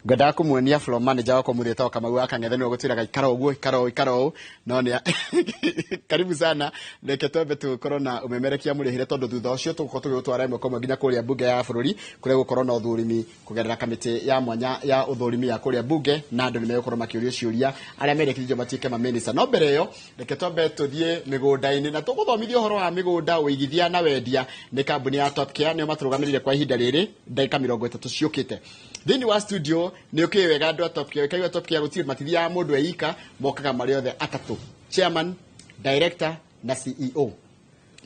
Ngwendaga kũmuonia floor manager wakwa mũthĩ Kamau wa Kang'ethe, nĩwe ũgũtwĩraga ikara ũguo, ikara ũũ, ikara ũũ, no nĩ karibu sana. Reke twambe tũkorwo na ũmemerekia mũrĩhĩre, tondũ thutha ũcio tũgũkorwo tũgĩgũtwara ĩmwe kwa ĩmwe nginya kũrĩa mbunge ya bũrũri, kũrĩa gũkorwo na ũthũrimi kũgerera kamĩtĩ ya mwanya ya ũthũrimi ya kũrĩa mbunge, na andũ nĩ megũkorwo makĩũrio ciũria arĩa merĩkithĩtio matuĩke mamĩnĩsta. No mbere ĩyo, reke twambe tũthiĩ mĩgũnda-inĩ na tũgũthomithia ũhoro wa mĩgũnda, ũigithia na wendia nĩ kambuni ya Top Care, nĩo matũrũgamĩrĩire kwa ihinda rĩrĩ ndagĩka 30 ciũkĩte. Thĩinĩ wa studio nĩ ũkĩĩ wega andũ a Top Care, ũkaigua Top Care gũtirĩ, matithiaga mũndũ eika, mokaga marĩ othe atatũ, chairman, director na CEO.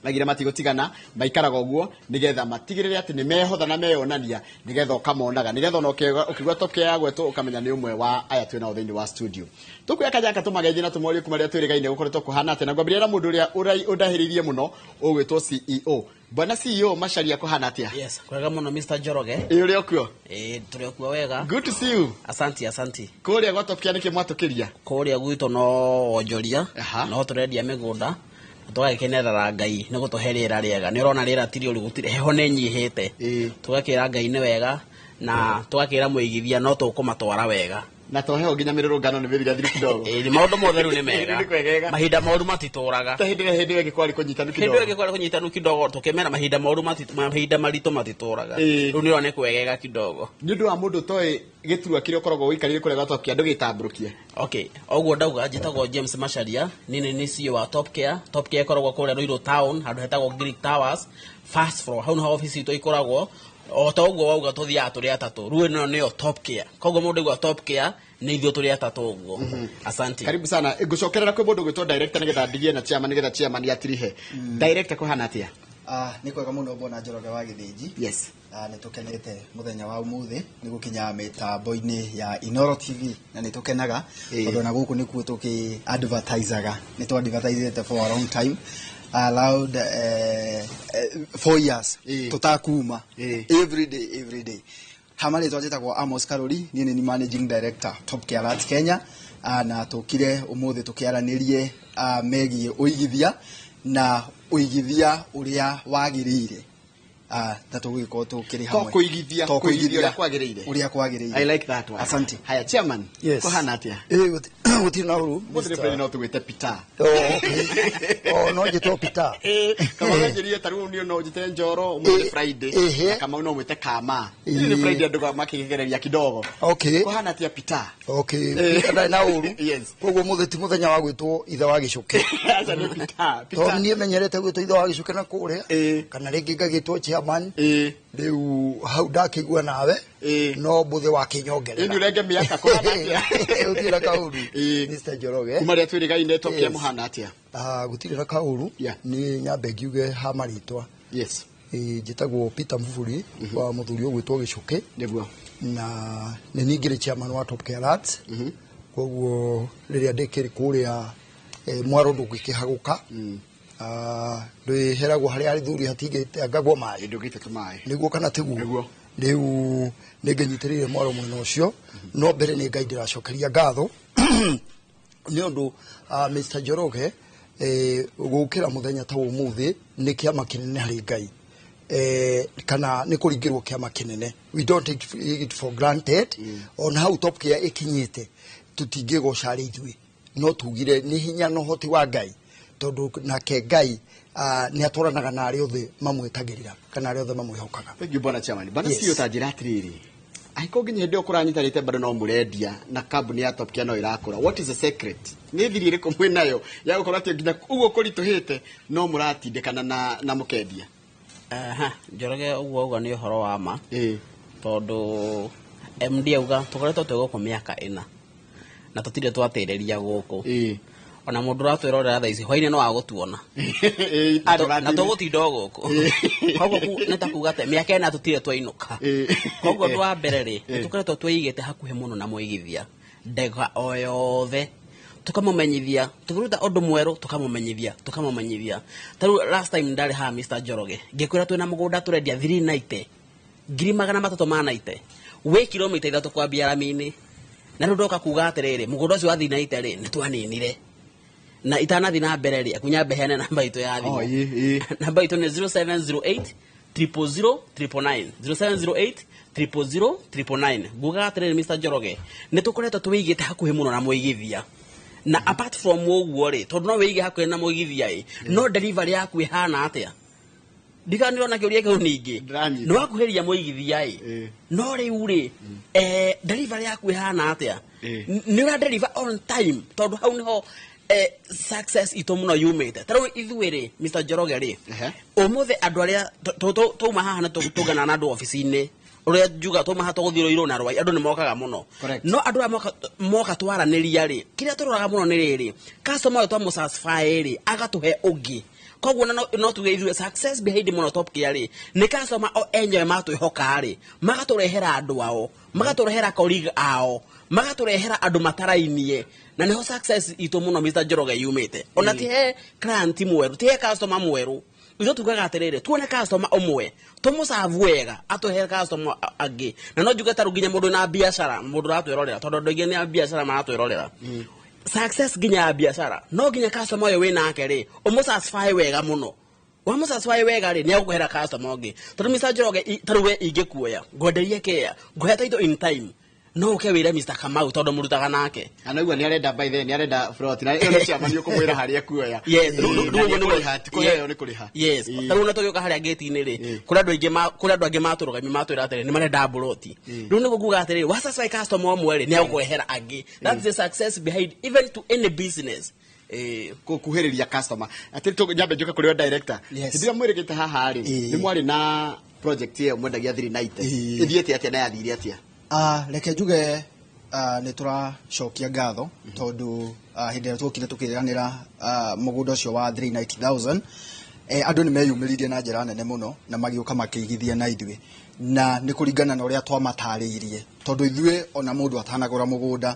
Maigire matigũtigana, maikaraga ũguo nĩgetha matigĩrĩre atĩ nĩ mehotha na meyonania, nĩgetha ũkamonaga, nĩgetha ona ũkĩigua Top Care yagwetwo ũkamenya nĩ ũmwe wa aya twĩ nao thĩinĩ wa studio. Tũkuoya kanya gaka tũmageithie na tũmorie kuma rĩrĩa twĩrĩgaine gũkoretwo kũhana atĩa, na ngwambĩrĩria na mũndũ ũrĩa ũndahĩrĩirie mũno ũgwĩtwo CEO. Bwana CEO Macharia, kũhana atĩa? Yes, kwega mũno, Mr. Njoroge. Ĩ, ũrĩ okuo? Ĩ, tũrĩ okuo wega. Good to see you. Asanti, asanti. Kũrĩa gwa Top Care nĩkĩ mwatũkĩria? Kũrĩa gwitũ no wonjoria. No tũrendia mĩgũnda na tũgagĩkenerera Ngai nĩ gũtũhe rĩera rĩega. Nĩ ũrona rĩera ti rĩũru, gũtirĩ heho, nĩ nyihĩte. Tũgakĩra Ngai nĩ wega na tũgakĩra mũigithia no tũkũmatwara wega. Na to heho, nginya mĩrũrũngano nĩ mĩthirathiru kidogo. Ĩ, maũndũ mothe rĩu nĩ mega. Nĩ kwegega. Mahinda moru matitũraga. Ta hĩndĩ ĩrĩa, hĩndĩ ĩyo ĩngĩ kwarĩ kũnyitanu Hĩndĩ kidogo. ĩyo ĩngĩ kwarĩ kũnyitanu kidogo, tũkĩmera mahinda moru mahinda maritũ matitũraga. Rĩu nĩ ũrona nĩ kwegega kidogo. Nĩ ũndũ wa mũndũ ũtoĩ gĩturwa kĩrĩa ũkoragwo ũikarĩire kũrĩa gwa Top Care, ndũgĩtambũrũkie. Okay, oguo ndauga, njĩtagwo James Macharia, niĩ nĩ nĩ CEO wa Top Care. Top Care ĩkoragwo kũrĩa Ruiru Town, handũ hetagwo Greek Towers, first floor. Hau nĩho office itũ ikoragwo. O ta ũguo wauga, tũthiaga tũrĩ atatũ. Rĩu ĩno nĩyo Top Care. Koguo mũndũ aigua Top Care, nĩ ithuĩ tũrĩ atatũ ũguo. Asante. Karibu sana. Ngũcokerera kwĩ mũndũ ũgwĩtwo director nĩgetha ndigie na chairman, nĩgetha chairman atirihe. Director, kũhana atĩa? Ah, nĩ kwega mũno, bwana Njoroge wa Gĩthĩnji. Ah, nĩ tũkenete mũthenya wa ũmũthĩ nĩ gũkinya mĩtambo-inĩ ya Inoro TV, na nĩ tũkenaga tondũ ona gũkũ nĩkuo tũkĩ advertisaga, nĩ tũ advertisete for a long time, around 4 years tũtakuma, every day, every day. Hama rĩtwa njĩtagwo Amos Karori, niĩ nĩ ni managing director Top Care Lands Kenya. Na tũkire ũmũthĩ tũkĩaranĩrie megiĩ ũigithia na ũigithia ũrĩa wagĩrĩire. Na tũgũgĩkorwo tũkĩrĩ To hamwe. kũigithia, To kũigithia ũrĩa kwagĩrĩire. Ũrĩa kwagĩrĩire. I like that one. Asante. Haya, chairman. Yes. Kũhana atĩa? Ĩ, gũtirĩ na ũru. Mũthĩ nĩ Friday, no tũgwĩte Peter. Oh, okay. Oh, no njĩtwo Peter. Kamau anjĩrire ta rĩu niĩ no njĩte Njoro, ũmũthĩ Friday. Na Kamau no mwĩte Kama. Nĩ Friday, andũ makĩgereria kidogo. Kũhana atĩa, Peter? Okay. Peter ndarĩ na ũru. Koguo mũthĩ ti mũthenya wa gwĩtwo ithe wa gĩcũkĩ. Aca, nĩ Peter. Tondũ Peter. niĩ menyerete gwĩtwo ithe wa gĩcũkĩ na kũrĩa kana rĩngĩ ngagĩtwo chairman. Rĩu hau ndakĩigua nawe no mbũthĩ wakĩnyongerera. Ĩni ũrenge mĩaka, kũhana atĩa? Gũtirĩ na kaũru. Mr. Njoroge. Kuma rĩrĩa twĩrĩgaine, Top Care Yes. mũhana atĩa? Ah, gũtirĩ na kaũru. Nĩ nyambe ngiuge ha marĩtwa. Ĩ, njĩtagwo Peter Mvuri wa mũthuri ũgwĩtwo Gĩcũkĩ. Na nĩ ningĩrĩ chairman wa Top Care Lands. Koguo rĩrĩa ndĩkĩrĩ kũrĩa mwaro ndũngĩkĩhagũka. Ah, ndwĩheragwo harĩa athuri hatingĩtangagwo maĩ. Ndũngĩte maĩ. Nĩguo kana tiguo? Rĩu nĩ ngĩnyitĩrĩire mwaro mwena ũcio, no mbere nĩ Ngai ndĩracokeria ngatho nĩ ũndũ Mr. Njoroge gũkĩra mũthenya ta ũmũthĩ nĩ kĩama kĩnene harĩ Ngai, kana nĩ kũringĩrwo kĩama kĩnene. We don't take it for granted. Ona hau Top Care ĩkinyĩte, tũtingĩgoca arĩ ithuĩ, no tugire nĩ hinya na ũhoti wa Ngai, tondũ nake Ngai nĩ atwaranaga na arĩa othe mamwetagĩrĩra kana arĩa othe mamwĩhokaga. Thank you, bwana chairman. Bwana Yes. CEO, ta njĩra atĩrĩrĩ, angĩkorwo nginya hĩndĩ ĩyo kũranyitanĩte bado no mũrendia na kambuni ya Top Care no ĩrakũra, what is the secret? Nĩ thiri ĩrĩkũ mwĩ nayo ya gũkorwo atĩ nginya ũguo kũritũhĩte no mũratindĩkana na mũkendia? Aha, Njoroge, ũguo auga nĩ ũhoro wa ma, tondũ MD auga tũkoretwo twĩ gũkũ mĩaka 4 na tũtirĩ twatĩrĩria gũkũ. Ona mũndũ ũratwĩrorera thaa ici hwainĩ no agũtuona na tũgũtinda o gũkũ. Koguo nĩ ta kuga atĩ mĩaka 4 tũtirĩ twainũka. Koguo ũndũ wa mbere rĩ, nĩ tũkoretwo twĩigĩte hakuhĩ mũno na mũigithia ndega o yothe, tũkamũmenyithia tũkĩruta ũndũ mwerũ, tũkamũmenyithia, tũkamũmenyithia. Ta rĩu last time ndarĩ haha, Mr. Njoroge, ngĩkwĩra twĩna mũgũnda tũrendia 390, 390,000, wĩ kilomita 3 kwambia rami-inĩ. Na rĩu ndoka kuga atĩrĩrĩ, mũgũnda ũcio wa 390 rĩ, nĩ twaninire. Na itanathiĩ na mbere rĩ, akunyambe heane namba itũ ya thimũ. Oh, ĩ, ĩ. Namba itũ nĩ 0708 000 999 0708 000 999. Ngugaga atĩrĩrĩ, Mr. Njoroge, nĩ tũkoretwo twĩigĩte hakuhĩ mũno na mũigithia, na apart from ũguo rĩ, tondũ no wĩige hakuhĩ na mũigithia ĩ, no delivery yaku ĩhana atĩa? Ndiganĩrwo kĩũria kĩu ningĩ. Ndĩranyita. Nĩ wakuhĩrĩria mũigithia ĩ, no rĩu rĩ, delivery yaku ĩhana atĩa? Nĩ ũra deliver on time? Tondũ hau nĩho success itũ mũno yumĩte. Ta rĩu ithuĩ rĩ, Mr. Njoroge rĩ, ũmũthĩ andũ arĩa twauma haha nĩ tũngana na andũ obici-inĩ, ũrĩa njuga twauma haha tũgũthiĩ Ruiru na Rwai, andũ nĩ mokaga mũno. No andũ aya moka twaranĩria rĩ, kĩrĩa tũroraga mũno nĩ rĩrĩ, customer ũyũ twamũ-satisfy rĩ, agatũhe ũngĩ. Koguo no tuge ithuĩ success behind mũno Top Care rĩ, nĩ customer o enyewe matwĩhoka rĩ, magatũrehera andũ ao, magatũrehera colleague ao, magatũrehera andũ matarainie, na nĩho success itũ mũno, Mr. Njoroge, yumĩte. Ona ti he client mwerũ, ti he customer mwerũ. Ithuĩ tugaga atĩrĩrĩ, tuone customer ũmwe tũmũcabu wega, atũhe customer angĩ. Na no njuge tarĩu nginya mũndũ na biacara, mũndũ ũratwĩrorera, tondũ andũ aingĩ nĩ a biacara maratwĩrorera, success nginya ya biacara, no nginya customer ũyũ wĩ nake rĩ, ũmũ-satisfy wega mũno. Wamũ-satisfy wega rĩ, nĩ agũkũhera customer ũngĩ. Tondũ Mr. Njoroge, tarĩu we ingĩkuoya ngwenderie kĩa ngũhe title in time, no ũke wĩre Mr. Kamau, tondũ mũrutaga nake. Anaigua nĩ arenda, by the way, nĩ arenda plot na ĩyo nĩ chairman ũkũmwĩra harĩa kuoya. Yes. Na nĩ kũrĩha, ti kũheo, nĩ kũrĩha. Yes. Tarĩu ona tũgĩũka harĩa gate-inĩ rĩ, kũrĩ andũ aingĩ kũrĩ andũ angĩ matũrũgamia matwĩra atĩrĩ nĩ marenda mburoti. Rĩu nĩguo nguga atĩrĩrĩ, wa satisfy customer ũmwe rĩ, nĩ agũkũrehera angĩ. That's the success behind even to any business. Kuhĩrĩria customer atĩ nyambe njoke kũrĩ o director. Yes. Hĩndĩ ĩrĩa mwĩrĩgĩte haha rĩ, nĩ mwarĩ na project ĩyo mwendagia 390. Ĩthiĩte atĩa na yathire atĩa? Reke njuge nĩ tũracokia ngatho tondũ hĩndĩ ĩrĩa tuokire tũkĩranĩra mũgũnda ũcio wa 390,000, andũ nĩ meyumĩririe na njĩra nene mũno na magĩũka makĩigithia na ithuĩ, na nĩ kũringana na ũrĩa twamatarĩirie, tondũ ithuĩ ona mũndũ atanagũra mũgũnda,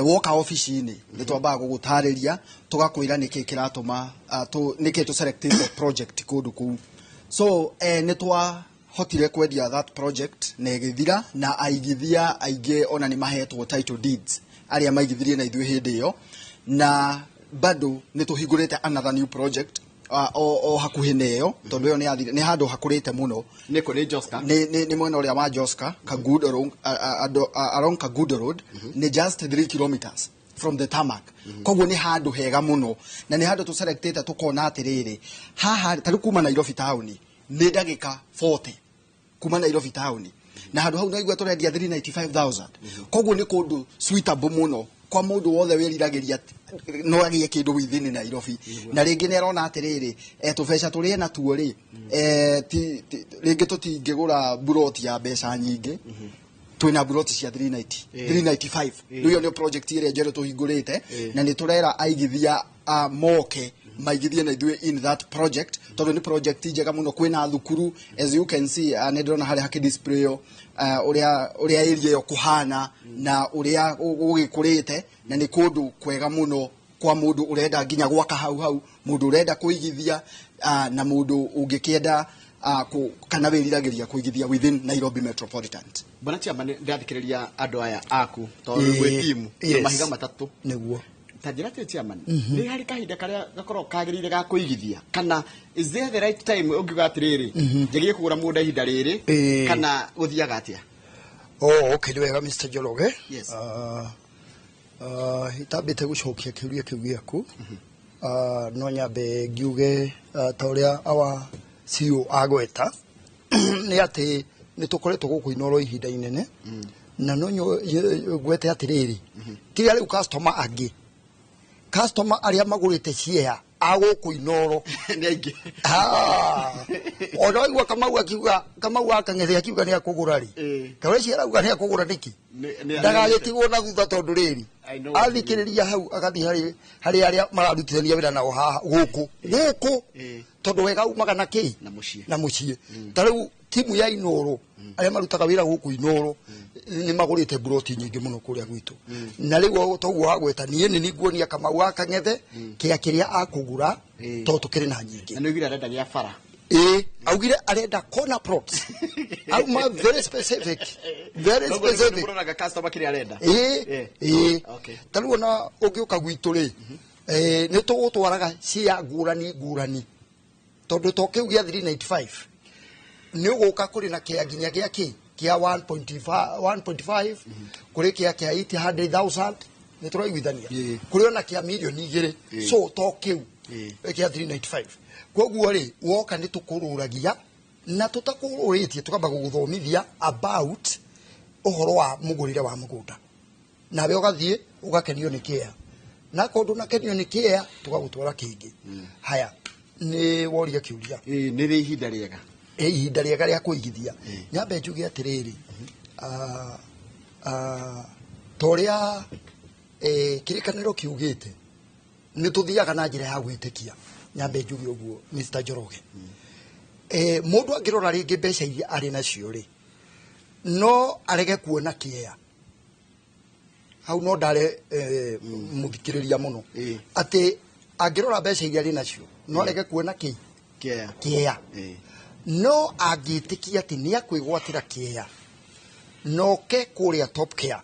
woka obici-inĩ nĩ twambaga gũgũtarĩria, tũgakwĩra nĩkĩ kĩratũma nĩkĩ tũ-selectĩte project kũndũ kũu. So nĩ twahotire kwendia that project na ĩgĩthira, na aigithia aingĩ ona nĩ mahetwo title deeds, arĩa maigithirie na ithuĩ hĩndĩ ĩyo. Na bado nĩ tũhingũrĩte another new project o hakuhĩ na ĩyo, tondũ ĩyo nĩ yathire, nĩ handũ hakũrĩte mũno. Nĩ kũ? Nĩ Joska? Nĩ mwena ũrĩa wa Joska, Kangundo Road, along Kangundo Road, nĩ just 3 kilometers from the tarmac. Koguo nĩ handũ hega mũno na nĩ handũ tũselectĩte tũkona atĩrĩrĩ, haha tarĩu kuma Nairobi town nĩ ndagĩka 40 kuma Nairobi town, na handũ hau naigua tũrendia 395,000. Koguo nĩ kũndũ suitable mũno kwa mũndũ wothe wĩriragĩria no agĩe kĩndũ within Nairobi, na rĩngĩ nĩ arona atĩrĩrĩ, tũbeca tũrĩa natuo rĩ, rĩngĩ tũtingĩgũra buroti ya mbeca nyingĩ. Twĩna buroti cia 390, 395. Rĩu ĩyo nĩyo project ĩrĩa njerũ tũhingũrĩte, na nĩ tũrera aigithia moke maigithie na ithuĩ in that project, tondũ nĩ project njega mũno. Kwĩna thukuru, as you can see, nĩ ndĩrona harĩa hakĩ display ũrĩa area ĩyo kũhana na ũrĩa gũgĩkũrĩte, na nĩ kũndũ kwega mũno kwa mũndũ ũrenda nginya gwaka hau hau, mũndũ ũrenda kũigithia, na mũndũ ũngĩkĩenda kana wĩriragĩria kũigithia within Nairobi Metropolitan. Bwana chairman, ndĩrathikĩrĩria andũ aya aku tondũ gwĩ timu mahiga matatũ. Nĩguo. Ta njĩra atĩ chairman, nĩ harĩ kahinda karĩa gakoragwo kagĩrĩire ga kũigithia, kana is there the right time ũngiuga atĩrĩrĩ, njagĩrĩire kũgũra mũgũnda ihinda rĩrĩ, kana gũthiaga atĩa? Oh, okay, nĩ wega, Mr. Njoroge. Yes. Itambĩte gũcokia kĩũria kĩu gĩaku, no nyambe ngiuge ta ũrĩa our CEO agweta nĩ atĩ nĩ tũkoretwo gũkũ Inooro ihinda inene, na no ngwete atĩrĩrĩ, tiga rĩu customer angĩ, customer arĩa magũrĩte share a gũkũ Inooro nĩ aingĩ. Ah, ona waigua Kamau akiuga, Kamau wa Kang'ethe akiuga nĩ akũgũra rĩ, Kaweci arauga nĩ akũgũra nĩkĩ? Ndagagĩtigwo na thutha, tondũ rĩrĩ, I know what you mean. athikĩrĩria hau agathiĩ harĩ arĩa mararutithania wĩra nao haha gũkũ, tondũ wega umaga na kĩ? Na mũciĩ. Na mũciĩ. Ta rĩu timu ya Inooro, arĩa marutaga wĩra gũkũ Inooro, nĩ magũrĩte buroti nyingĩ mũno kũrĩa gwitũ. Na rĩu toguo wagweta, niĩ nĩ niguonia Kamau wa Kang'ethe kĩa kĩrĩa akũgũra, tondũ tũkĩrĩ na nyingĩ. Na nĩ oigire arenda gĩa bara. Ĩĩ, augire arenda corner plots, auma very specific, very Koguo nĩ specific. mũroraga customer kĩrĩa arenda. Ĩĩ. Ĩĩ. Ta rĩu ona ũngĩũka gwitũ rĩ, nĩ tũgũtwaraga cia ngũrani ngũrani, tondũ to kĩu gĩa 395. Nĩ ũgũka kũrĩ na kĩa nginya gĩa kĩ kĩa 1.5 1.5 kũrĩ kĩa kĩa 800,000 nĩ tũraiguithania. Kũrĩ ona kĩa mirioni 2, so to kĩu kĩa 395. Koguo rĩ, woka nĩ tũkũrũragia na tũtakũrũrĩtie tũkamba gũgũthomithia about ũhoro wa mũgũrĩre wa mũgũnda, nawe ũgathiĩ ũgakenio nĩ kĩea, na korwo ndũnakenio nĩ kĩea tũgagũtwara kĩngĩ. Haya, nĩ woria kĩũria. Nĩ rĩ ihinda rĩega? Ihinda rĩega rĩa kũigithia, nyambe njuge atĩrĩrĩ, ta ũrĩa kĩrĩkanĩro kiugĩte, nĩ tũthiaga na njĩra ya gwĩtĩkia. Nyambe njuge ũguo, Mr. Njoroge, mũndũ angĩrora rĩngĩ mbeca iria arĩ nacio rĩ, no arege kuona kĩea hau, no ndare mũthikĩrĩria mũno atĩ angĩrora mbeca iria arĩ nacio no arege kuona kĩ Kĩea. Kĩea. No angĩtĩkia atĩ nĩ akwĩgwatĩra kĩea noke kũrĩa Top Care,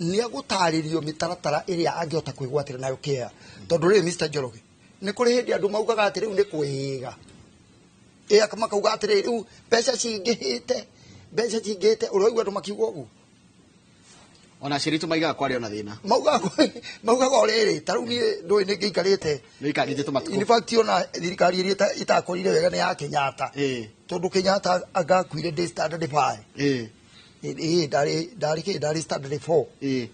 nĩ agũtarĩrio mĩtaratara ĩrĩa angĩhota kwĩgwatĩra nayo kĩea. Tondũ rĩrĩ, Mr. Njoroge, nĩ kũrĩ hĩndĩ andũ maugaga atĩ rĩu nĩ kwĩga, makauga atĩrĩ, rĩu mbeca cingĩhĩte, mbeca cingĩhĩte. Ũraigua andũ makiuga ũguo? Ona aciari aitũ maigaga kwarĩ ona thĩna. Maugaga o rĩrĩ, ta rĩu niĩ ndũĩ nĩ ngĩikarĩte. Nĩ ikarĩte tũmatukũ. In fact, ona thirikari ĩrĩa ĩtakorire wega nĩ ya Kenyatta, tondũ Kenyatta angakuire ndĩ standard 5. Ĩĩ, ndarĩ kĩ, ndarĩ standard 4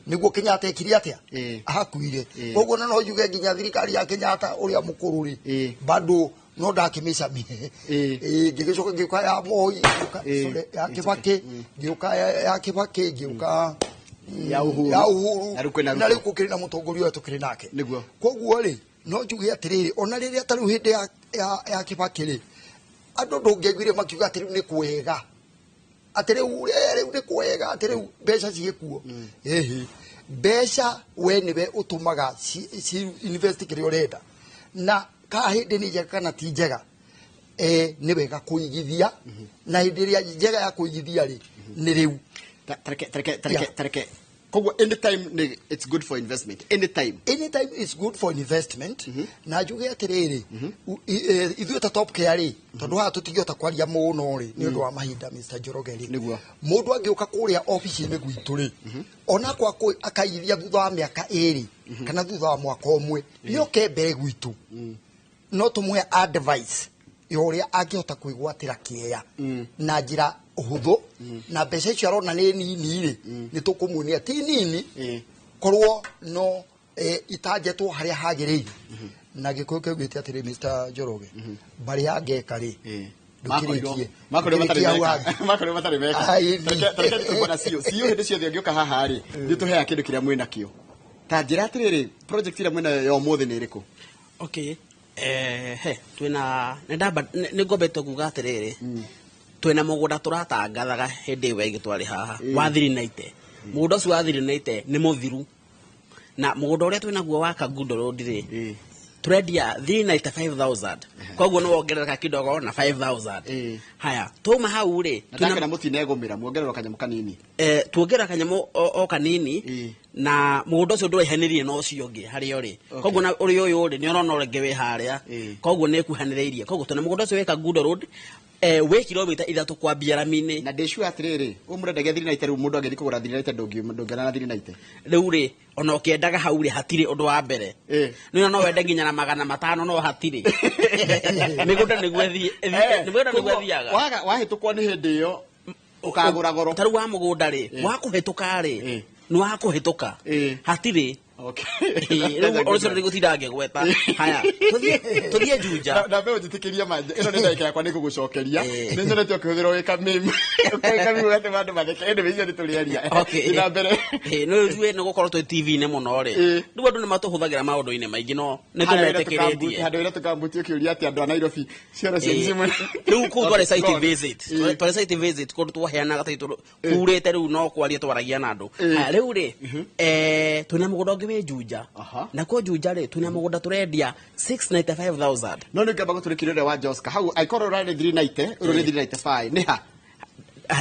nĩguo Kenyatta ekire atĩa, akuire. Koguo no njuge nginya thirikari ya Kenyatta ũrĩa mũkũrũ rĩ, bado no ndakĩmĩcamire. Ĩĩ, ngĩgĩcoka ngĩũka ya Moi, ngĩũka, sorry, ya Kibaki, ngĩũka ya Kibaki, ngĩũka ya Uhuru. Ya Uhuru. Na rĩu kwĩna na Ruto. Rĩu gũkĩrĩ na mũtongoria ũyũ tũkĩrĩ nake. Koguo rĩ, no njuge atĩrĩrĩ, ona rĩrĩa ta rĩu hĩndĩ ya Kibaki rĩ, andũ ndũngĩaiguire makiuga atĩ rĩu nĩ kwega, atĩ rĩu rĩu nĩ kwega, atĩ rĩu mbeca ciĩkuo. Ĩhĩ, mbeca we nĩwe ũtũmaga ci invest kĩrĩa ũrenda, na ka hĩndĩ nĩ njega kana ti njega, nĩ wega kũigithia, na hĩndĩ ĩrĩa njega ya kũigithia rĩ, nĩ rĩu. Tareke tareke tareke tareke, koguo anytime nĩ it's good for investment anytime? Anytime is good for investment. Na njuge atĩrĩrĩ, ithuĩ ta Top Care rĩ, tondũ haha tũtingĩhota kwaria mũno rĩ nĩ ũndũ wa mahinda, Mr. Njoroge rĩ, mũndũ angĩũka kũrĩa obici-inĩ gwitũ rĩ, ona kwa akaigithia thutha wa mĩaka 2 kana thutha wa mwaka 1, nĩoke mbere gwitũ, no tũmũhe advice ya ũrĩa angĩhota kwĩgwatĩra kĩea na njĩra ũhũthũ, na mbeca icio arona nĩ nini rĩ, nĩ tũkũmuonia ti nini, korwo no itanjetwo harĩa hagĩrĩire. Na Gĩkũyũ kĩaugĩte atĩrĩ, Mr. Njoroge, mbarĩ ya ngeka rĩ, ndũkĩrĩkie. Makorirwo matarĩ Ndũkĩrĩkie hau meka. hangĩ. Makorirwo matarĩ meka. Ai, Tareke nĩtũkuona CEO hĩndĩ ciothe ũngĩũka haha rĩ, nĩ tũheaga kĩndũ kĩrĩa mwĩnakĩo. Ta njĩra atĩrĩrĩ, project ĩrĩa mwĩnayo ya ũmũthĩ nĩ ĩrĩkũ? Okay, he twina nĩ ndamba nĩ ngombete kuga atĩrĩrĩ, twĩna mũgũnda tũratangathaga hĩndĩ ĩyo ĩngĩ twarĩ haha wa 390. Mũgũnda ũcio wa 390 nĩ mũthiru, na mũgũnda ũrĩa twĩnaguo wa Kangundo Road rĩ, tũrendia 395,000, koguo nĩ wongerereka kidogo na 5000. Haya, twauma hau rĩ, Na ndakena mũtinegũmĩra muongererwo kanyamũ kanini. Tuongerera kanyamũ o kanini. Na mũgũnda ũcio ndũraihanĩrie na ũcio ũngĩ harĩa ũrĩ. Koguo na ũrĩa ũyũ rĩ, nĩ ũrona ũrĩa wĩ harĩa, koguo nĩ ĩkuhanĩrĩirie. Koguo twĩna mũgũnda ũcio wĩ Kangundo Road, wĩ kilomita 3 kwambia rami-inĩ. Na ndĩ sure atĩrĩrĩ, ũyũ mũrendagia 390, rĩu mũndũ angĩthiĩ kũgũra 390 ndũngĩona na 390. Rĩu rĩ, ona ũkĩendaga hau rĩ, hatirĩ ũndũ wa mbere. Nĩ no wende nginya na 500, no hatirĩ mĩgũnda nĩguo mĩgũnda nĩguo Koguo, ĩthiaga. Waga wahĩtũkwo nĩ hĩndĩ ĩyo ũkagũra goro. Ta rĩu wa mũgũnda rĩ, wa kũhĩtũka rĩ, nĩ wa kũhĩtũka, hatirĩ. Rĩu ũcio nĩ gũtinda ngĩgweta. Haya, tũthiĩ Juja. Na mbeũ njĩtĩkĩria ma ĩno nĩ ndagĩka yakwa nĩ ngũgũcokeria. Nĩ nyonete ũkĩhũthĩra wĩ kameme, ũkĩka meme ũgatũma andũ matheke. Ĩndĩ icio nĩ tũrĩaria. Thiĩ na mbere. Nĩ ũĩ nĩ gũkorwo twĩ TV-inĩ mũno rĩ, rĩu andũ nĩ matũhũthagĩra maũndũ-inĩ maingĩ, no nĩ Harĩa wĩra tũmetĩkĩrĩtie. Handũ wĩra tũkambuti ũkĩũria atĩ andũ a Nairobi cioro cianyu cimwe. Rĩu kũu twarĩ site Go on. visit. Twarĩ site visit kũndũ twaheanaga taitũ kurĩte, rĩu no kwaria twaragia na andũ. Haya, rĩu rĩ, twĩna mũgũnda ũngĩ wĩ Juja. Nakuo Juja rĩ, twĩna mũgũnda tũrendia 695,000. No nĩ ngamba gũtũrĩkĩria ũrĩa wa Joska hau, angĩkorwo ũrarĩ 390, ũrĩa nĩ 395 nĩ ha?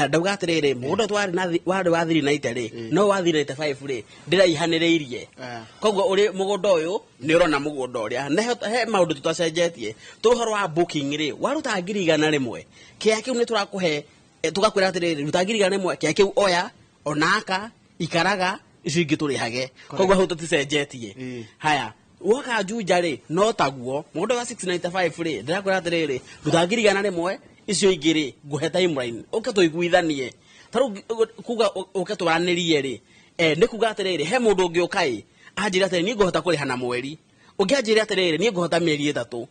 Ndauga atĩrĩrĩ, mũgũnda twarĩ na warĩ wa 390 rĩ, no wa 395 rĩ, ndĩraihanĩrĩirie. Koguo ũrĩ mũgũnda ũyũ nĩ ũrona mũgũnda ũrĩa. Na he maũndũ tũtacenjetie. Tũ ũhoro wa booking rĩ, waruta 100,000, kĩa kĩu nĩ tũrakũhe, tũgakwĩra atĩrĩrĩ, ruta 100,000, kĩa kĩu oya, onaka, ikaraga, icio ingĩ tũrĩhage. Koguo hau tũticenjetie. Haya, woka Juja rĩ, no taguo, mũgũnda wa 695 rĩ, ndĩrakwĩra atĩrĩrĩ, ruta 100,000, icio ingĩ rĩ, ngũhe timeline, ũke tũiguithanie. Ta rĩu kuga ũke twaranĩrie rĩ, nĩ kuga atĩrĩrĩ, he mũndũ ũngĩ ũka ĩ, anjĩre atĩrĩrĩ, niĩ ngũhota kũrĩha na mweri. Ũngĩ anjĩre atĩrĩrĩ, niĩ ngũhota mĩeri 3.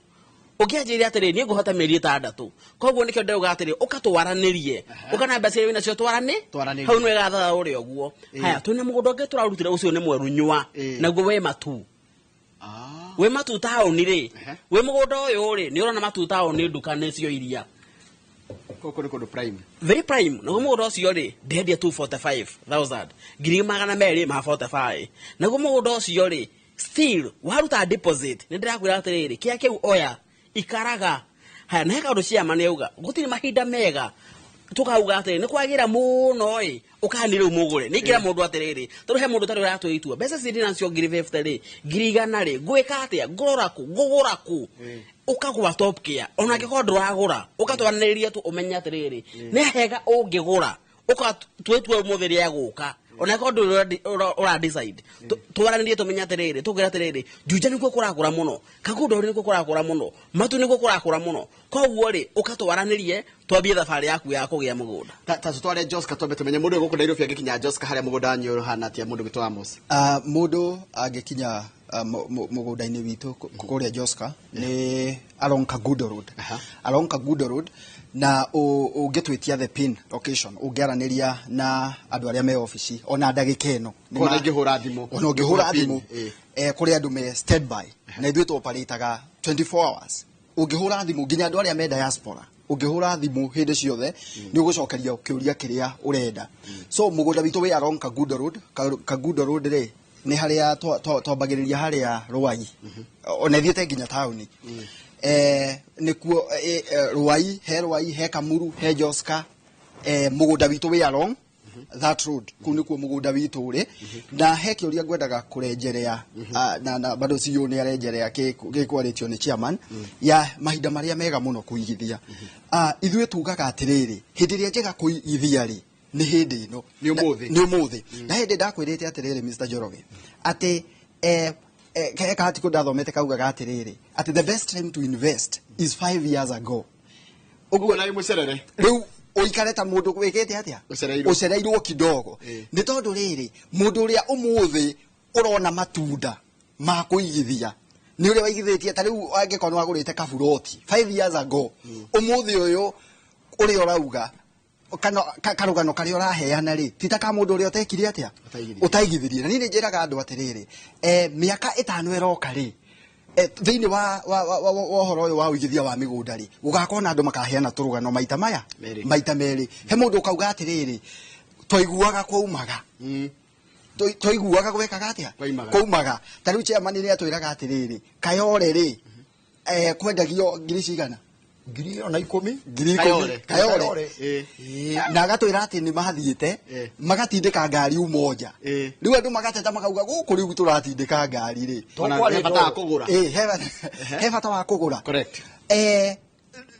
Ũngĩ anjĩre atĩrĩrĩ, niĩ ngũhota mĩeri 6. Koguo nĩkĩo ndĩrauga atĩrĩrĩ, ũka twaranĩrie. Ũka na mbeca iria wĩnacio twaranĩrie. Hau nĩwe gathatha ũrĩa ũguo. Haya, twĩna mũgũnda ũngĩ tũrarutire, ũcio nĩ mwerũ nyua. Naguo wĩ Matu. Wĩ Matu taũni rĩ, wĩ mũgũnda ũyũ rĩ, nĩ ũrona Matu taũni nduka nĩcio iria. Gũkũ nĩ kũndũ prime. Very prime. Naguo mũgũnda ũcio rĩ, ndendia 245,000. 245,000. Naguo mũgũnda ũcio rĩ, still waruta deposit, nĩ ndĩrakwĩra atĩrĩrĩ, kĩa kĩu oya, ikaraga. Haya, na he kaũndũ chairman auga, gũtirĩ mahinda mega tukauga atĩrĩrĩ, nĩ kwagĩra mũno ĩ, ũkani rĩu mũgũre. Nĩ ingĩra mũndũ atĩrĩrĩ, tondũ he mũndũ ũtarĩ ũratua itua. Mbeca ici ndĩ nacio 50,000 rĩ, 100,000 rĩ, ngwĩka atĩa? Ngũrora kũ? Ngũgũra kũ? Ũkagũra Top Care. Ona angĩkorwo ndũragũra, ũgatwaranĩria tu ũmenye atĩrĩrĩ, nĩ hega ũngĩgũra. Ũka twĩtue ũmũthĩ rĩa gũka. Ona angĩkorwo ndũrĩ ũra decide. Twaranĩrie tũmenye atĩrĩrĩ, tũkwĩra atĩrĩrĩ, Juja nĩkuo kũrakũra mũno, Kangundo nĩkuo kũrakũra mũno, Matu nĩkuo kũrakũra mũno. Koguo rĩ, ũkatwaranĩrie twambie thabarĩ yaku ya kũgĩa mũgũnda. Ta tũtware Joska twambe tũmenye mũndũ gũkũ Nairobi angĩkinya Joska harĩa mũgũnda wanyu ũhana atĩa, mũndũ witũ Amos? Mũndũ angĩkinya mũgũnda-inĩ witũ kũrĩa Joska nĩ along Kangundo Road. Along Kangundo Road, na ũngĩtwĩtia the pin location, ũngĩaranĩria na andũ arĩa me obici ona ndagĩka ĩno. Ona ũngĩhũra thimũ. Ona ũngĩhũra thimũ, kũrĩ andũ me standby. Na ithuĩ tũoparĩtaga 24 hours. Ũngĩhũra thimũ nginya andũ arĩa me diaspora, ũngĩhũra thimũ hĩndĩ ciothe, nĩ ũgũcokerio kĩũria kĩrĩa ũrenda. So mũgũnda witũ wĩ along Kangundo Road. Kangundo Road rĩ, nĩ harĩa twambagĩrĩria harĩa Ruai. Ona ithiĩte nginya taũni. Nĩkuo, Ruai, he Ruai, he Kamuru, he Joska. Mũgũnda witũ wĩ along that road. Kũu nĩkuo mũgũnda witũ ũrĩ. Na he kĩũria ngwendaga kũrenjerea, na bado CEO nĩ arenjerea gĩkwarĩtio nĩ chairman, ya mahinda marĩa mega mũno kũigithia. Ithuĩ tugaga atĩrĩrĩ, hĩndĩ ĩrĩa njega kũigithia rĩ, nĩ hĩndĩ ĩno. Nĩ ũmũthĩ. Nĩ ũmũthĩ. Na hĩndĩ ndakwĩrĩte atĩrĩrĩ, Mr. Njoroge, atĩ, he kahatikũ ndathomete kaugaga atĩrĩrĩ, atĩ the best time to invest is 5 years ago. Ũguo na mũcerere. Rĩu ũikare ta mũndũ wĩkĩte atĩa? Ũcereirwo. Ũcereirwo kidogo. Nĩ tondũ rĩrĩ, mũndũ ũrĩa ũmũthĩ ũrona matunda ma kũigithia, nĩ ũrĩa waigithĩtie, ta rĩu angĩkorwo nĩ wagũrĩte kaburoti 5 years ago, ũmũthĩ ũyũ ũrĩa ũrauga, kana karũgano karĩa ũraheana rĩ, ti ta ka mũndũ ũrĩa ũtekire atĩa? Ũtaigithirie. Ũtaigithirie. Na niĩ nĩ njĩraga andũ atĩrĩrĩ, mĩaka 5 ĩroka rĩ, thĩinĩ wa ũhoro ũyũ wa ũigithia wa mĩgũnda rĩ, gũgakorwo na andũ makaheana tũrũgano maita maya? Merĩ. Maita merĩ. He mũndũ ũkauga atĩrĩrĩ, twaiguaga kwaumaga. Twaiguaga gwekaga atĩa? Kwaumaga. Kwaumaga. Ta rĩu chairman nĩ atwĩraga atĩrĩrĩ, Kayore rĩ, kwendagio ngiri cigana? Ngiri ona ikũmi. Ngiri ikũmi. Kayore. Kayore. Kayore. Na agatwĩra atĩ nĩ mathiĩte, magatindĩka ngari Umoja. Rĩu andũ magateta makauga gũkũ rĩu tũratindĩka ngari rĩ. Ona he bata wa kũgũra. He bata wa kũgũra. Correct.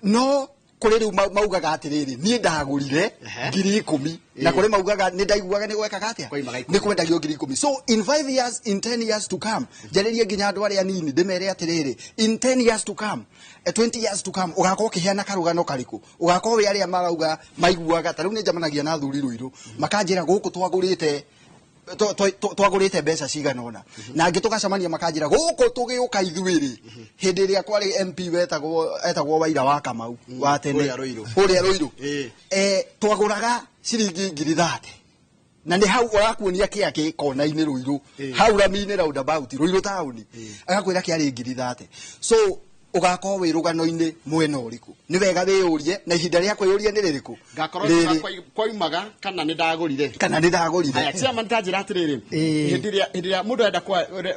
No kũrĩ rĩu maugaga atĩrĩrĩ, niĩ ndagũrire ngiri ikũmi. Na kũrĩ maugaga nĩ ndaiguaga nĩ gwekaga atĩa? Kwaumaga ikũmi. Nĩ kwendagio ngiri ikũmi. So in 5 years, in 10 years to come, njarĩrie nginya andũ arĩa anini ndĩmere atĩrĩrĩ, in 10 years to come, 20 years to come, ũgakorwo ũkĩheana karũgano karĩkũ? Ũgakorwo wĩ arĩa marauga maiguaga, ta rĩu nĩ njemanagia na athuri Rũirũ, makanjĩra gũkũ twagũrĩte mbeca cigana ũna. Na angĩ tũgacemania makanjĩra gũkũ tũgĩũka ithuĩ rĩ, hĩndĩ ĩrĩa kwarĩ MP etagwo Waira wa Kamau, wa tene. Kũrĩa Rũirũ. Kũrĩa Rũirũ. Twagũraga ciringi ngiri thate. Na nĩ hau ũrakuonia kĩa kĩ kona-inĩ Rũirũ. Hau rami-inĩ roundabout, Rũirũ taũni. Agakwĩra kĩarĩ ngiri thate. So Ũgakorwo wĩ rũgano-inĩ mwena ũrĩkũ? Nĩ wega wĩyũrie, na ihinda rĩa kwĩyũria nĩ rĩrĩkũ? Ngakorwo kwaumaga kana nĩ ndagũrire. Kana nĩ ndagũrire. Aya, chairman, ta njĩra atĩrĩrĩ, hĩndĩ ĩrĩa mũndũ arenda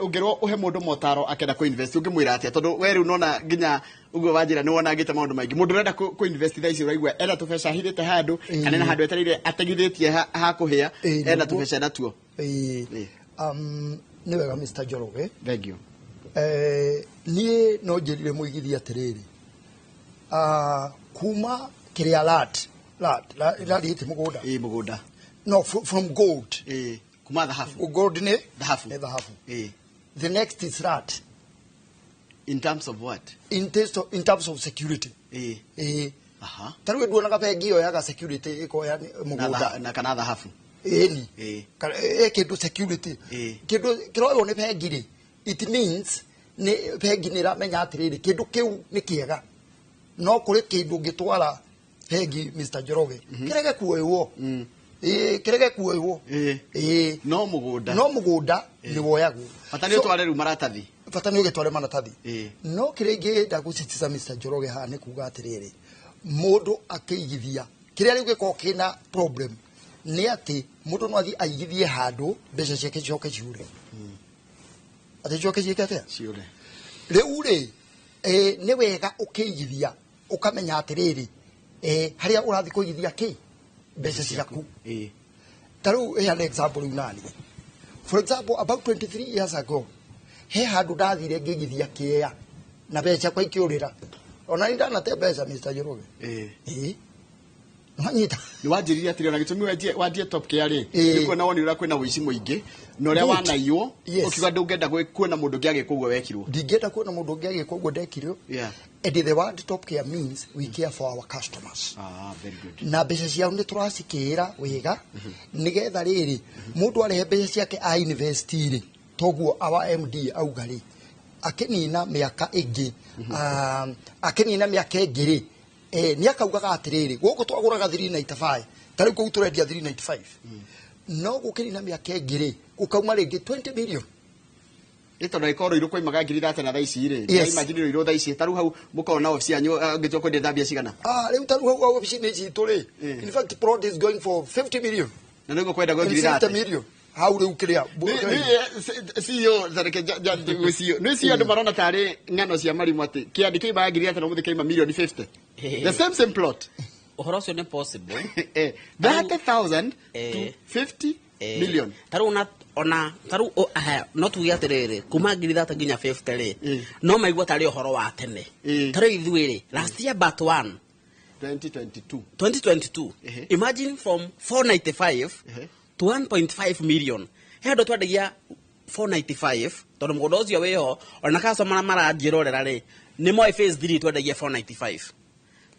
ũngĩrwo ũhe mũndũ motaro akĩenda kũ invest, ũngĩmwĩra atĩa? Tondũ we rĩu nona nginya ũguo wanjĩra nĩ wonangĩte maũndũ maingĩ. Mũndũ ũrenda kũ invest thaa ici, ũraigua ena tũbeca ahithĩte handũ kana ena handũ etereire ategithĩtie ha kũhĩa, ena tũbeca natuo. Nĩ wega, Mr. Njoroge. Thank you. Niĩ no njĩrire mũigithia atĩrĩrĩ, kuma kĩrĩa lat ĩti mũgũnda. Ĩ, mũgũnda. No, from gold. Ĩ, kuma thahabu. Gold nĩ Thahabu. Nĩ thahabu. Ĩ. The next is rat. In terms of what? In terms of security. Ĩ. Ĩ. Aha. Ta rĩu nduonaga bengi yoyaga security ĩkoya na mũgũnda. Na kana thahabu. Ĩni. Ĩ. Ĩ, kĩndũ security. Ĩ. Kĩndũ kĩroywo nĩ bengi rĩ, it means nĩ bengi nĩ ĩramenya atĩrĩrĩ, kĩndũ kĩu nĩ kĩega. No kũrĩ kĩndũ ũngĩtwara bengi, Mr. Njoroge, kĩrege kuoywo. Ĩ, kĩrege kuoywo. Ĩ. Ĩ. No mũgũnda. No mũgũnda nĩ woyagwo. Bata nĩ ũtware rĩu maratathi. Bata nĩ ũgĩtware maratathi. Ĩ. No kĩrĩa ingĩenda gũcitiza, Mr. Njoroge, haha nĩ kuga atĩrĩrĩ, mũndũ akĩigithia, kĩrĩa rĩu gĩkoragwo kĩna problem nĩ atĩ mũndũ no athiĩ aigithie handũ, mbeca ciake cicoke ciũre. Atĩ cicoke ciĩke atĩa? Ciũre. Rĩu rĩ, nĩ wega ũkĩigithia ũkamenya atĩrĩrĩ, harĩa ũrathiĩ kũigithia kĩ mbeca ciaku. Ĩ. Ta rĩu heana example rĩu nani, for example, about 23 years ago he handũ ndathire ngĩigithia kĩea na mbeca ciakwa ikĩũrĩra. Ona nĩ ndanate mbeca, Mr. Njoroge. Ĩ. Ĩ, nĩwanyita? Nĩ wanjĩrire atĩrĩ, ona gĩtũmi wanjie Top Care rĩ, Ĩ. nĩ kuona woni ũrĩa kwĩna ũici mũingĩ na ũrĩa Good. wanaiywo, Yes. ũkiuga ndũngĩenda kuona mũndũ ũngĩ agĩka ũguo wekirwo. Ndingĩenda kuona mũndũ ũngĩ agĩka ũguo ndekirwo. And the word Top Care means we care for our customers. Ah, very good. Na mbeca ciao nĩ tũracikĩra wega, nĩgetha rĩrĩ mũndũ arehe mbeca ciake a invest rĩ, toguo our MD auga rĩ, akĩnina mĩaka ĩngĩ, akĩnina mĩaka ĩngĩ rĩ, nĩ akaugaga atĩrĩrĩ, gũkũ twagũraga 395, ta rĩu kũu tũrendia 395, no gũkĩnina mĩaka ĩngĩ rĩ, gũkauma rĩngĩ 20 million. Ĩ, tondũ angĩkorwo Rũirũ kwaimaga 30,000 na thaa ici rĩ, Yes. imagine Rũirũ thaa ici, ta rĩu hau mũkorwo na obici yanyu, angĩtua kwendia thambia cigana? Ah, rĩu ta rĩu hau obici-inĩ citũ rĩ, in fact plot is going for 50 million. Na nĩguo kwendagwo ngiri 50 thate. million hau rĩu kĩrĩa. CEO tareke CEO nĩ CEO, andũ marona tarĩ ng'ano cia marimũ atĩ kĩandi kĩimaga 30,000 ũmũthĩ kĩaima milioni 50, the same plot. Ũhoro ũcio nĩ possible. 30,000 to 50 million. Ta rĩu ona ta rĩu no tuge atĩrĩrĩ, kuma 30,000 nginya 50 rĩ, no maigua tarĩ ũhoro wa tene. Ta rĩu ithuĩ rĩ, last year but one, 2022. 2022. Imagine from 495 to 1.5 million. He andũ twendagia 495, tondũ mũgũnda ũcio wĩho, ona customer maranjĩrorera rĩ, nĩ moĩ phase 3 twendagia 495,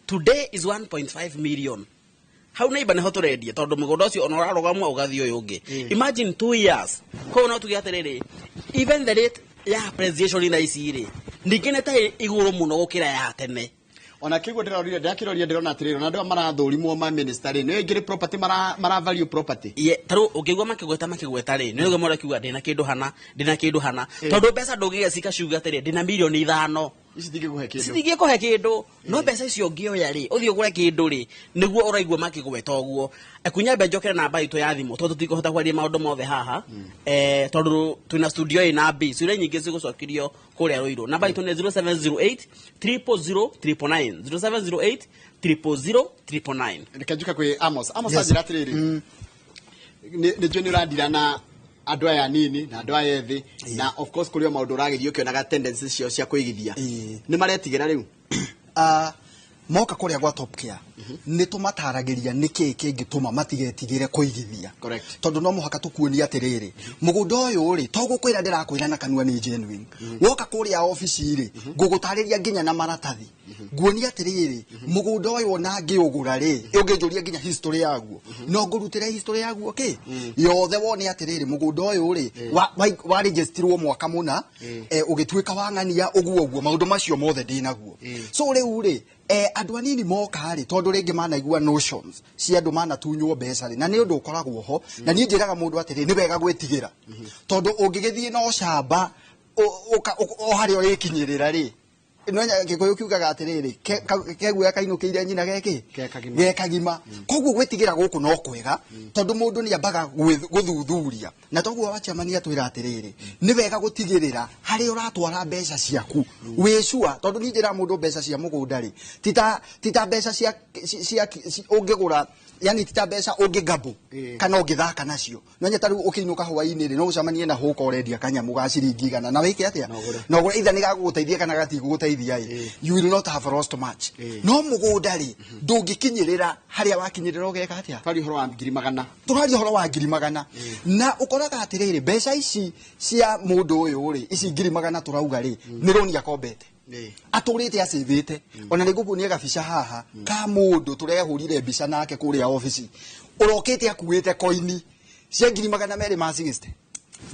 today is 1.5 million. Hau neighbor nĩho tũrendia, tondũ mũgũnda ũcio ona ũrarũgamwo ũgathiĩ ũyũ ũngĩ. Imagine 2 years. Koguo no tuge atĩrĩrĩ, even the rate ya appreciation thaa ici rĩ, ningĩ nĩ ta ĩ igũrũ mũno gũkĩra ya tene. Ona kĩguo ndĩrorire, ndakĩroria, ndĩrona atĩrĩrĩ, ona andũ aya marathũrimwo ma minister rĩ, nĩ aingĩ property mara value property. Ye, ta rĩu ũngĩigua makĩgweta rĩ, nĩ ũguo mũrakiuga ndĩna kĩndũ hana, ndĩna kĩndũ hana, tondũ mbeca ndũngĩgĩa cikaciuga atĩrĩ, ndĩna mirioni 5. Ici ctingĩkũhe kĩndũ. Citingĩkũhe kĩndũ, no mbeca icio ũngĩoya rĩ, ũthiĩ ũgũre kĩndũ rĩ, nĩguo ũraigua makĩgweta ũguo. Ekunyambe njokere namba itũ ya thimũ, tondũ tũtikũhota kwaria maũndũ mothe haha, tondũ twĩna studio ĩna B ciũria nyingĩ cigũcokirio kũrĩa Rũirũ. Namba itũ nĩ 0708 000 999, 0708 000 999. Reke njuke kwĩ Amos. Amos, Yes. anjĩra atĩrĩrĩ, nĩ njũĩ nĩ ũrandira na andũ aya anini na andũ aya ethĩ, na of course kũrĩ o maũndũ ũragĩthiĩ ũkĩonaga tendencies ciao cia kũigithia. Nĩ maretigĩra rĩu? Moka kũrĩa gwa Top Care nĩ tũmataragĩria nĩkĩĩ kĩngĩtũma matigetigĩre kũigithia. Tondũ no mũhaka tũkuonie atĩrĩrĩ, mũgũnda ũyũ rĩ, to gũkwĩra ndĩrakwĩra na kanua nĩ genuine. Woka kũrĩa obici rĩ, ngũgũtarĩria nginya na maratathi, nguonia atĩrĩrĩ, mũgũnda ũyũ ona ngĩũgũra rĩ, ũngĩnjũria nginya history yaguo, no ngũrutĩre history yaguo kĩ yothe, wone atĩrĩrĩ, mũgũnda ũyũ rĩ, waregistirwo mwaka mũna, ũgĩtuĩka wa ng'ania, ũguo ũguo, maũndũ macio mothe ndĩnaguo. So rĩu rĩ, andũ anini moka rĩ, tondũ rĩngĩ manaigua notions cia andũ manatunywo mbeca rĩ, na nĩ ũndũ ũkoragwo ho. Na niĩ njĩraga mũndũ atĩrĩ, nĩ wega gwĩtigĩra, tondũ ũngĩgĩthiĩ na ũcamba o harĩa ũrĩkinyĩrĩra rĩ, No Gĩkũyũ kiugaga atĩrĩrĩ, keguoya kainũkĩire nyina geki gekagima. Koguo gwĩtigĩra gũkũ no kwega, tondũ mũndũ nĩ ambaga gũthuthuria. Na toguo wa chairman atwĩra atĩrĩrĩ, nĩ wega gũtigĩrĩra harĩa ũratwara mbeca ciaku wĩ sure, tondũ niĩ njĩraga mũndũ mbeca cia mũgũnda rĩ, tita mbeca cia ũngĩgũra, yani tita mbeca ũngĩgambo kana ũngĩthaka nacio. No nyeta rĩu ũkĩinũka hwaĩ-inĩ rĩ, no ũcemanie na hũka ũrendia kanyamũ ga ciringi igana na wĩke atĩa? No ũgũre, either nĩ gagũgũteithia kana gatigũgũteithia ĩ, you will not have lost much. No mũgũnda rĩ, ndũngĩkinyĩrĩra harĩa wakinyĩrĩra ũgeka atĩa? Twaria ũhoro wa ngiri magana. Tũraria ũhoro wa ngiri magana. Na ũkoraga atĩrĩrĩ, mbeca ici cia mũndũ ũyũ rĩ, ici ngiri magana tũrauga rĩ, nĩ rũni akombete. Atũrĩte acĩvĩte. Ona nĩ ngũkuonia gabica haha ka mũndũ tũrehũrire mbica nake kũrĩa obici, ũrokĩte akuĩte koini cia ngiri magana merĩ ma 60.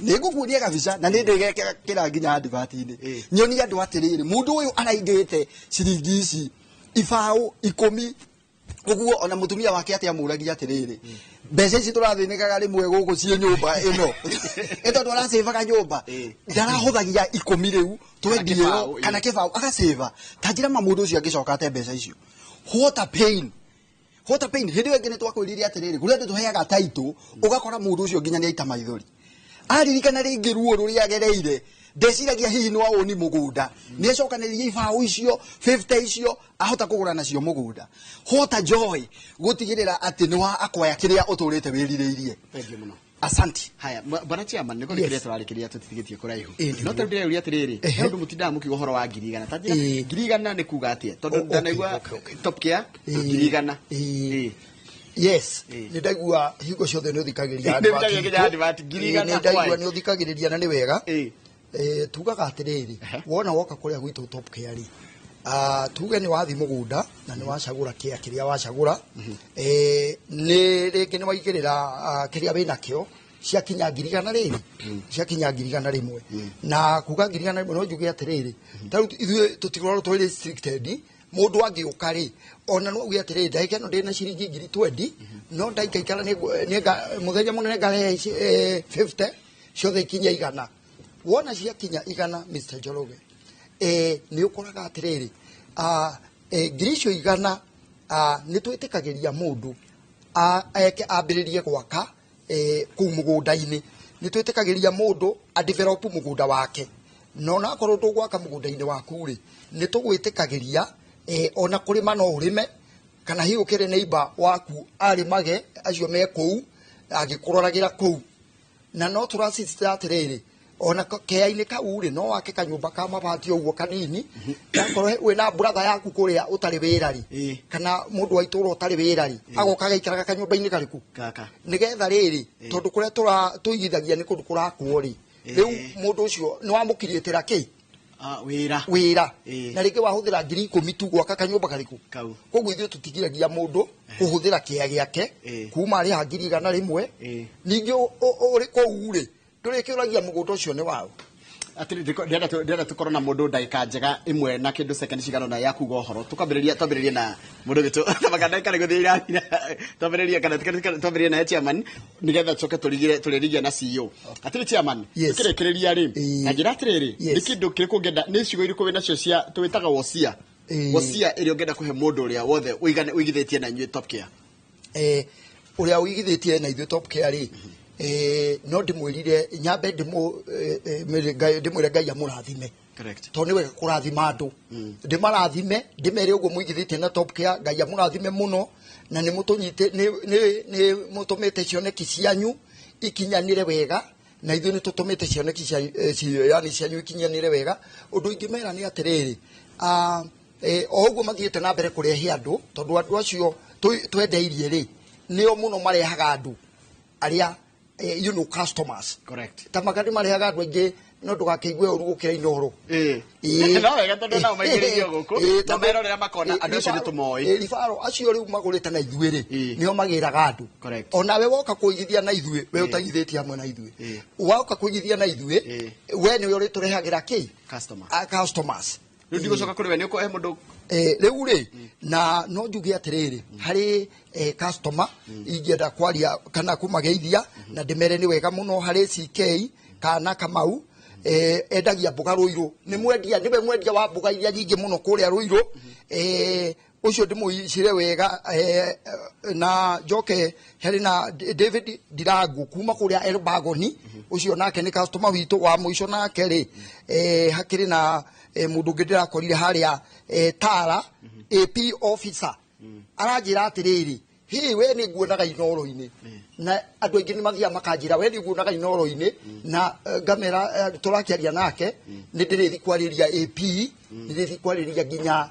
Nĩ ngũkuonia gabica na nĩ ndĩgekĩra nginya advert-inĩ. Nyonie andũ atĩrĩrĩ, mũndũ ũyũ araigĩte ciringi ici ibaũ 10 ũguo, ona mũtumia wake atĩ amũragia atĩrĩrĩ, mbeca ici tũrathĩnĩkaga rĩmwe gũkũ ciĩ nyũmba ĩno, ĩ tondũ aracĩvaga nyũmba, ndarahũthagia 10 rĩu twendie ĩyo, kana kĩbaũ agacĩva. Ta njĩra ma mũndũ ũcio angĩcoka ate mbeca icio. What a pain. What a pain. Hĩndĩ ĩyo ĩngĩ nĩ twakwĩrire atĩrĩrĩ, kũrĩ andũ tũheaga title, ũgakora mũndũ ũcio nginya nĩ aita maithori. Aririkana rĩngĩ ruo rũrĩa agereire, ndeciragia hihi no awoni mũgũnda. Nĩ acokanĩrĩrie ibaũ icio, 50 icio, ahota kũgũra nacio mũgũnda. What a joy gũtigĩrĩra atĩ nĩ wa akwaya kĩrĩa ũtũrĩte wĩrirĩirie. Thank you mũno. Asante. Haya, bwana chairman, nĩ kũrĩkĩrĩria tũrarĩkĩrĩria tũtitigĩtie kũraihu. No tondũ ndĩrauria atĩrĩrĩ, nĩ ũndũ mũtindaga mũkiuga ũhoro wa ngiri igana. Ta njĩra, ngiri igana nĩ kuga atĩa? Tondũ ndanaigua Top Care, ngiri igana. Yes, nĩ ndaigua hingo ciothe nĩ ũthikagĩrĩria Nĩ ũthikagĩrĩria advert, ngiri igana Nĩ ndaigua nĩ ũthikagĩrĩria na nĩ wega. Tugaga atĩrĩrĩ, wona woka kũrĩa gwitũ Top Care rĩ, tuge nĩ wathiĩ mũgũnda na nĩ wacagũra kĩa kĩrĩa wacagũra, nĩ rĩngĩ nĩ waigĩrĩra kĩrĩa wĩnakĩo, ciakinya ngiri igana rĩrĩ, ciakinya ngiri igana rĩmwe. Na kuga ngiri igana rĩmwe no njuge atĩrĩrĩ, ta rĩu ithuĩ tũtikoragwo twĩ restricted, mũndũ angĩũka rĩ, ona no uge atĩrĩrĩ, ndagĩka ĩno ndĩna ciringi ngiri 20, no ndaikaikara mũthenya mũnene ngarehe 50, ciothe ikinya igana. Wona ciakinya igana, Mr. Njoroge, nĩ ũkoraga atĩrĩrĩ, ngiri icio igana, nĩ twĩtĩkagĩria mũndũ eke ambĩrĩrie gwaka kũu mũgũnda-inĩ. Nĩ twĩtĩkagĩria mũndũ a develop mũgũnda wake. Na onakorwo ndũgwaka mũgũnda-inĩ waku rĩ, nĩ tũgwĩtĩkagĩria, ona kũrĩma no ũrĩme, kana hihi ũkĩrĩ neighbor waku arĩmage acio me kũu, agĩkũroragĩra kũu. Na no tũracista atĩrĩrĩ, ona kea-inĩ kau rĩ, no wake kanyũmba ka mabati ũguo kanini, akorwo wĩna brother yaku kũrĩa ũtarĩ wĩra rĩ, kana mũndũ wa itũũra ũtarĩ wĩra rĩ, agoka agaikaraga kanyũmba-inĩ karĩkũ? Gaka. Nĩgetha rĩrĩ, tondũ kũrĩa tũigithagia nĩ kũndũ kũrakwo rĩ, rĩu mũndũ ũcio nĩ wamũkiriĩtĩra kĩ? Wĩra. Wĩra. Na rĩngĩ wahũthĩra ngiri ikũmi tu gwaka kanyũmba karĩkũ? Kau. Koguo ithuĩ tũtigiragia mũndũ kũhũthĩra kĩa gĩake, kuma arĩha ngiri igana rĩmwe. Ningĩ ũrĩ kũu rĩ, ndũrĩkĩũragia mũgũnda ũcio nĩ waũ. Atĩrĩ, ndĩrenda tũkorwo na mũndũ ndagĩka njega ĩmwe na kĩndũ second cigana ũna ya kuga ũhoro. Twambĩrĩrie na mũndũ witũ. Tabaka ndagĩka nĩ gũthiĩ irathira. Twambĩrĩrie kana twambĩrĩrie na chairman, nĩgetha tũcoke tũrĩrigie na CEO. Atĩrĩ chairman, tũkĩrĩkĩrĩria rĩ, na njĩra atĩrĩrĩ, nĩ kĩndũ kĩrĩkũ ũngĩenda, nĩ ciugo irĩkũ wĩnacio cia tũwĩtaga wosia? Wosia ĩrĩa ũngĩenda kũhe mũndũ ũrĩa wothe ũigithĩtie na inyuĩ Top Care? Ũrĩa ũigithĩtie na ithuĩ Top Care rĩ, no ndĩmwĩrire, nyambe ndĩmwĩre Ngai amũrathime. Tondũ nĩ wega kũrathima andũ. Ndĩmarathime, ndĩmere ũguo mũigithĩtie na Top Care, Ngai amũrathime mũno, na nĩ mũtũnyite, nĩ mũtũmĩte cioneki cianyu ikinyanĩre wega, na ithuĩ nĩ tũtũmĩte cioneki yani cianyu ikinyanĩre wega. Ũndũ ingĩmera nĩ atĩrĩrĩ, o ũguo mathiĩte na mbere kũrehe andũ, tondũ andũ acio twendeirie rĩ, nĩo mũno marehaga andũ arĩa, you know, customers. Ta makandi marehaga andũ aingĩ, no ndũgakĩigue ũru gũkĩra Inooro. No wega tondũ nao maingĩrĩrio gũkũ, na merorera makona andũ acio nĩ tũmoĩ. Ribaro acio rĩu magũrĩte na ithuĩ rĩ, nĩo magĩraga andũ. Onawe woka kũigithia na ithuĩ, we ũtaigithĩtie hamwe na ithuĩ. Woka kũigithia na ithuĩ, we nĩwe ũrĩtũrehagĩra kĩ? Customer. Customers. Rĩu ndigũcoka kũrĩ we, nĩ ũkũhe mũndũ Rĩu rĩ, na no njuge atĩrĩrĩ, harĩ customer ingĩenda kwaria kana kũmageithia, na ndĩmere nĩ wega mũno harĩ CK kana Kamau, Endagia mboga Ruiru, nĩ mwendia, nĩwe mwendia wa mboga iria nyingĩ mũno kũrĩa Ruiru. Ũcio ndĩmũicire wega. Na njoke harĩ na David Ndirangu kuma kũrĩa Elbagoni, ũcio nake nĩ customer witũ wa mũico. Nake rĩ, hakĩrĩ na mũndũ ũngĩ ndĩrakorire harĩa Tara, AP officer, aranjĩra atĩrĩrĩ, hĩ, we nĩ nguonaga Inoro-inĩ, na andũ aingĩ nĩ mathiaga makanjĩra we nĩ nguonaga Inoro-inĩ, na ngamera tũrakĩaria nake nĩ ndĩrĩthi kwarĩria AP, nĩ ndĩrĩthi kwarĩria nginya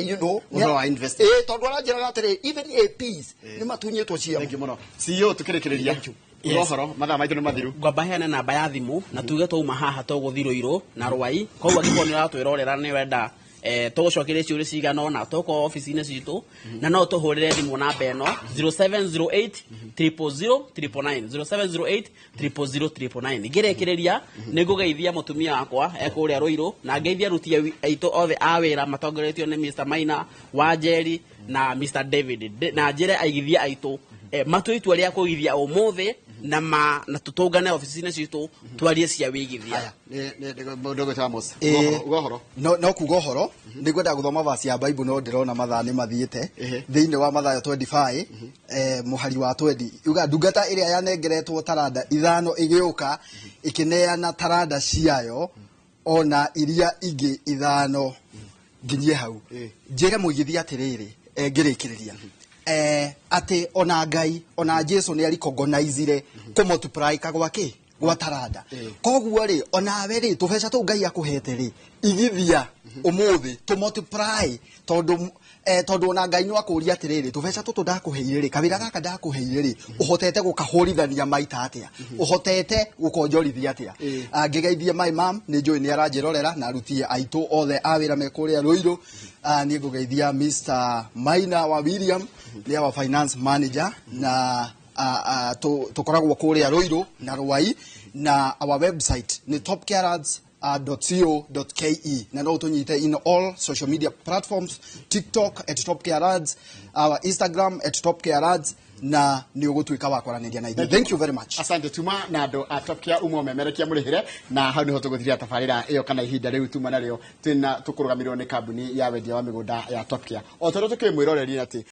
you know Ũhoro wa investment. Tondũ aranjĩraga atĩrĩ, even APs nĩ matunyĩtwo ciao. Thank you mũno, CEO. Tukĩrĩkĩrĩria ũhoro, mathaa maitũ nĩ mathiru. Ngwamba heane namba ya thimũ na tuge twauma haha tũgũthiĩ Ruiru na Rwai, koguo angĩkorwo nĩ ũratwĩrorera, nĩ wenda tũgũcokerie ciũria cigana ũna, tũkorwo ofici-inĩ citũ na no tũhũrĩre thimũ namba ĩno 0708 000 999, 0708 000 999. Ngĩrĩkĩrĩria, nĩ ngũgeithia mũtumia wakwa e kũrĩa Ruiru, na ngeithia aruti aitũ othe a wĩra matongoretio nĩ Mr Maina Wanjeri na Mr David, na njĩre aigithia aitũ matue itua rĩa kũigithia ũmũthĩ na ma na tũtũngane ofici-inĩ citũ twarie cia wĩigithia. Mũndũ ũgwĩtwo Amos. Uga ũhoro. No kuga ũhoro nĩ ngwenda gũthoma verse ya Bible, no ndĩrona mathaa nĩ mathiĩte. Thĩinĩ wa Mathayo 25 mũhari wa 20 yuga, ndungata ĩrĩa yanengeretwo taranda 5 ĩgĩũka ĩkĩneana taranda ciayo ona iria ingĩ 5. Nginyie hau. Njĩre mũigithia atĩrĩrĩ, ngĩrĩkĩrĩria, atĩ ona Ngai, ona Jesu nĩ aricognizire kũmultiply gwa kĩ gwa taranda. Koguo rĩ, onawe rĩ, tũbeca tũu Ngai akũhete rĩ, igithia ũmũthĩ tũ multiply, tondũ ona Ngai no akũria atĩrĩrĩ, tũbeca tũtũ ndakũheire rĩ, kawĩra gaka ndakũheire rĩ, ũhotete gũkahũrithania maita atĩa, ũhotete gũkonjorithia atĩa? Ngĩgeithie my mom, nĩ njũĩ nĩ aranjĩrorera, na aruti aitũ othe a wĩra me kũrĩa Ruiru. Niĩ ngũgeithia Mr Maina wa William, nĩ our finance manager, na tũkoragwo kũrĩa Ruiru na Rwai, na our website nĩ topcareads.co.ke, na no tũnyite in all social media platforms, TikTok @topcareads, our Instagram @topcareads, na nĩ ũgũtuĩka wa kwaranĩria na ithuĩ. Thank you very much. Asante. Tuma na andũ a Top Care umwe memerekia mũrĩhĩre, na hau nĩho tũgũthiria tabarĩra ĩyo kana ihinda rĩu tuma narĩo twĩna tũkũrũgamĩrĩrwo nĩ kambuni ya wendia wa mĩgũnda ya Top Care, o ta ũrĩa tũkĩrĩ mwĩroreri atĩ